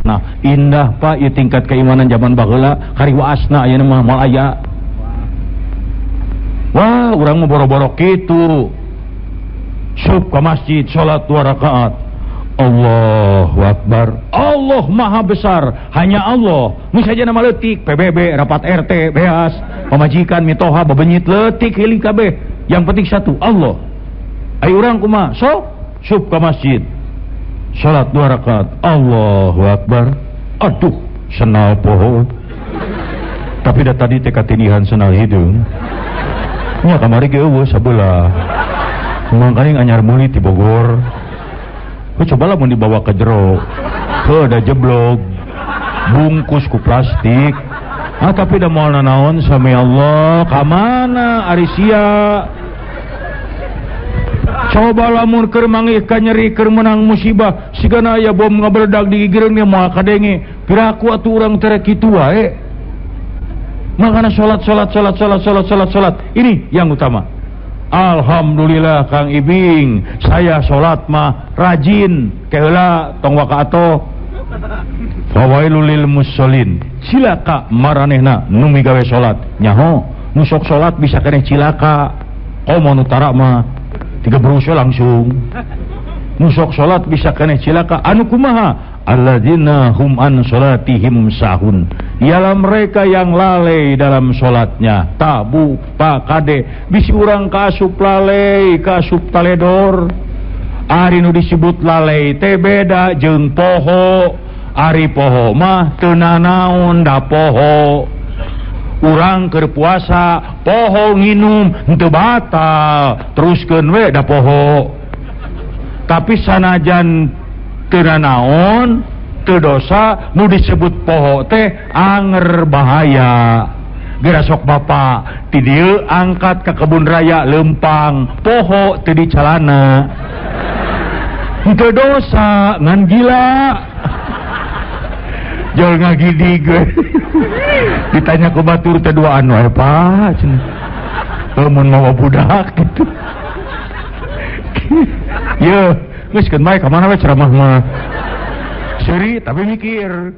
Nah, indah Pak ieu tingkat keimanan zaman baheula kariwaasna ayeuna mah moal aya. Wah, urang mah boro-boro kitu. Sup ke masjid salat 2 rakaat. Allahu Akbar. Allah Maha Besar, hanya Allah. Nu saja nama leutik, PBB, rapat RT, beas, pamajikan mitoha bebenyit leutik hiling kabeh. Yang penting satu, Allah. Ayo urang kumaha? Sok sup ke masjid. Salat 2 rakaat. Allahu Akbar. Aduh, senal poho. Tapi da tadi teh katinihan senal hideung. Nya kamari ge eueuh sabelah. Mangkaning anyar meuli ti Bogor. Heuh, cobalah mun dibawa ke jero. Heuh, da jeblog. Bungkus ku plastik. Ah, tapi da moal nanaon sami Allah. Ka mana ari sia? Coba lamun keur manggih ka nyeri keur meunang musibah, sigana aya bom ngabeledag di gigireun ge moal kadenge. Piraku atuh urang tere kitu wae. Makana salat salat salat salat salat salat salat. Ini yang utama. Alhamdulillah Kang Ibing, saya salat mah rajin, keheula tong waka atoh. Fawailul lil musallin. Cilaka maranehna nu migawe salat. Nyaho, nu sok salat bisa keneh cilaka. Komo nu tara mah tiga berusaha langsung. Nu sok salat bisa keneh cilaka. Anu kumaha? Alladzina hum an salatihim sahun. Ialah mereka yang lalai dalam salatnya. Tabu pak kade bisi urang kaasup lalai, kaasup taledor. Ari nu disebut lalai teh beda jeung poho. Ari poho mah teu nanaon da poho. Urang keur puasa poho nginum henteu batal, teruskeun we da poho. Tapi sanajan teu nanaon, teu dosa, nu disebut poho teh anger bahaya. Geura sok bapa ti dieu angkat ka kebun raya lempang, poho teu dicalana. Henteu dosa ngan gila. Jol ngagidig we. Ditanya ku batur teh duaan wae Pak cenah. Lamun mawa budak gitu. Yeuh, geus keun bae ka mana we ceramah mah. Seuri tapi mikir.